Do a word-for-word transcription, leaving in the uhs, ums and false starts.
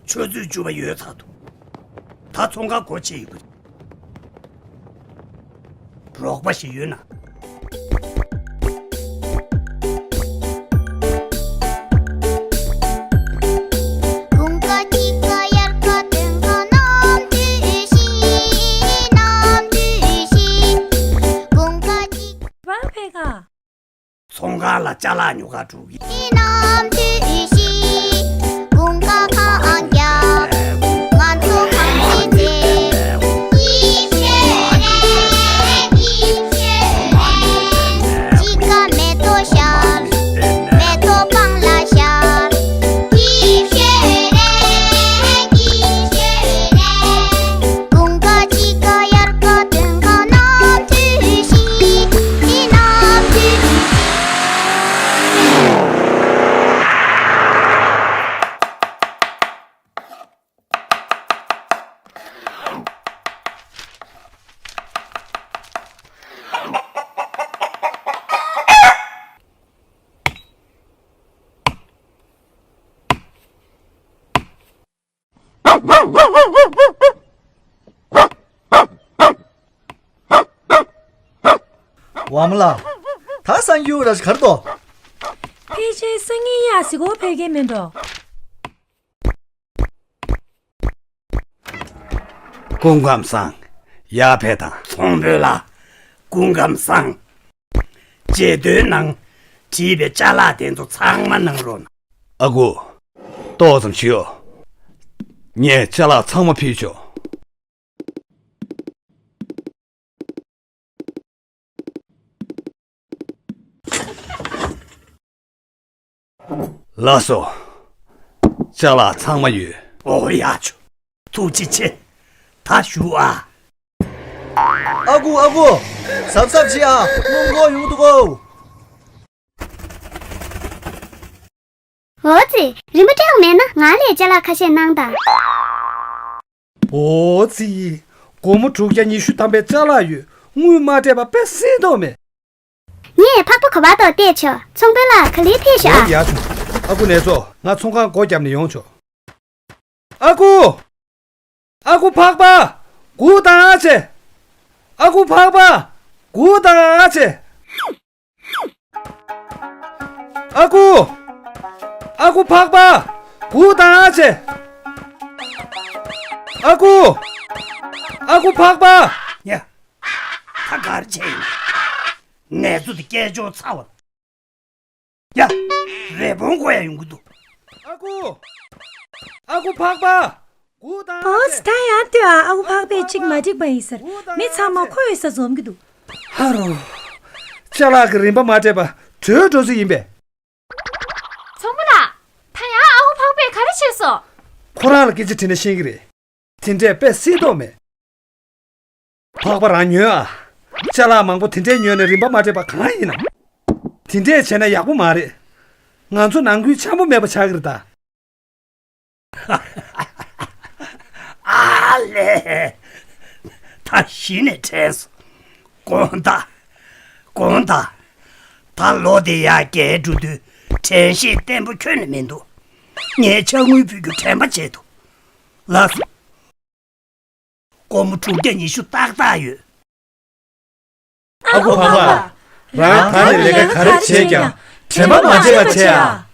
ཆུ་ཚོད་བཅུ་པ་ཡོལ་ཚར་འདུག་ད་ཚོང་ཁང་སྒོ་ཕྱེ་ཡོད་པ་རེད། རོགས་པ་ཞིག་ཡོད་ན། ཚོང་ཁང་ལ་ཅ་ལག་ཉོ་གར་འགྲོ་གི། ཝ་མོ་ལགས། ད་སང་རྒྱུ་ར་གར་དོ། ཕལ་ཆེར་སང་ཉིན་ཡ་གཟིགས་སྐོར་ཕེབས་ཀྱི་མིན་འགྲོ། སྐུ་ཁམས་བཟང་། ཡར་ཕེབས་དང་། ཚོང་དཔོན་ལགས། སྐུ་ཁམས་བཟང་། བརྗེད་དོན་ནང་བྲིས་པའི་ཅ་ལག་དེ་ཚོ་ཚང་མ་གནང་རོགས་གནང་། ཨ་ཁུ། ཏོག་ཙམ་བཞུགས། ངས་ཅ་ལག་ཚང་མ་ཕུལ་ཆོག་ལགས་སོ། ཅ་ལག་ཚང་མ་ཡོད། ཨོ་ཡ་ཆུ། ཐུགས་རྗེ་ཆེ། ད་བཞུགས་ཨ། ཨ་ཁུ་ཨ་ཁུ། གཟབ་གཟབ་བྱེད་ཨ། སྔོན་འགོག་ཡོང་འདུག་གོ། འོ་ཙི། རིན་པ་སྤྲད་དགོས་མེད་ན་ང་ལ་ཅ་ལག་ཁ་ཤས་གནང་དང་། འོ་ཙི། སྒོར་མོ་དྲུག་བརྒྱ་ཉི་ཤུ་ཐམ་པའི་ཅ་ལག་ཡོད། དངུལ་མ་སྤྲད་པ་དཔེ་སྲིད་དོ་མེད། ངས་ཕག་པ་ག་བ་ཏོ་བལྟས་ཆོག་ཚོང་དཔོན་ལགས་ག་ལེར་ཕེབས་ཤོག་ཨ། ཡ་ཆུ། ཨ་ཁུ་ནེ་ཙོ། ང་ཚོང་ཁང་སྒོ་བརྒྱབ་ནས་ཡོང་ཆོག་ཨ་ཁུ། ཨ་ཁུ་ཕག་པ། སྒུག་དང་ཨ་ཅེ། ཨ་ཁུ་ཕག་པ། སྒུག་དང་ཨ་ཅེ། ཨ་ཁུ། ཨ་ཁུ་ཕག་པ། སྒུག་དང་ཨ་ཅེ། ཨ་ཁུ། ཨ་ཁུ་ཕག་པ། ཡ། ད་ག་རེ་བྱས་ཡིན། ནེ་ཙོ་དེ་སྐད་ཅོར་ཚ་བ། ཡ། རེ་བོང་གོ་ཡ་ཡོང་གི་འདུག་ཨ་ཁུ། ཨ་ཁུ་ཕག་པ། སྒུག་དང་། ཨོ་ཙི། ད་ཡང་ལྟོས་ཨ། ཨ་ཁུ་ཕག་པས་གཅིག་མ་འགྲིག་པ་ཡིན་ཟེར། མི་ཚང་མ་ཁོ་ཡོད་ས་འཛོམས་ཀྱི་འདུག་ཧ་རོ། ཅ་ལག་གི་རིན་པ་མ་སྤྲད་པ་བྲོས་འགྲོ་རྩིས་ཡིན་པས། ཚོང་པ་ལགས། ད་ཡང་ཨ་ཁུ་ཕག་པས་ག་རེ་བྱས་སོང་། ཁོ་རང་ལ་སྐད་ཆ་དྲིས་ན་ཤེས་ཀྱི་རེད། དེ་འདྲས་དཔེ་སྲིད་དོ་མེད། ཕག་པ་རང་ཉོན་ཨ། ཅ་ལག་མང་པོ་དེ་འདྲས་ཉོས་ནས་རིན་པ་མ་སྤྲད་པ་གང་ཡིན་ནམ། དེ་འདྲས་བྱས་ན་ཡག་པོ་མ་རེད། ང་ཚོ་ནང་ཁུལ་འཆམ་པོ་མེད་པ་ཆགས་ཀྱི་རེད་ད། ཨ་ལེ། ད་གཞི་ནས་དྲན་སོང་། དགོངས་དག་དགོངས་དག་ད་ལོ་དེ་ཡར་རྒྱས་འགྲོ་དུས་དྲན་ཤེས་བརྟན་པོ་ཁྱོན་ནས་མི་འདུག་ངས་ཕྱག་དངུལ་ཕུལ་རྒྱུ་དྲན་པ་བྱས་འདུག་ལགས་སོ། སྒོར་མོ་དྲུག་བརྒྱ་ཉི་ཤུ་ཏག་ཏག་ཡོད། ཨ་ཁུ་ཕག་པ། རང་ད་ནི་ལས་ཀ་ག་རེ་བྱས་ཀྱང་དྲན་པ་མ་བརྗེད་པ་བྱས་ཨ།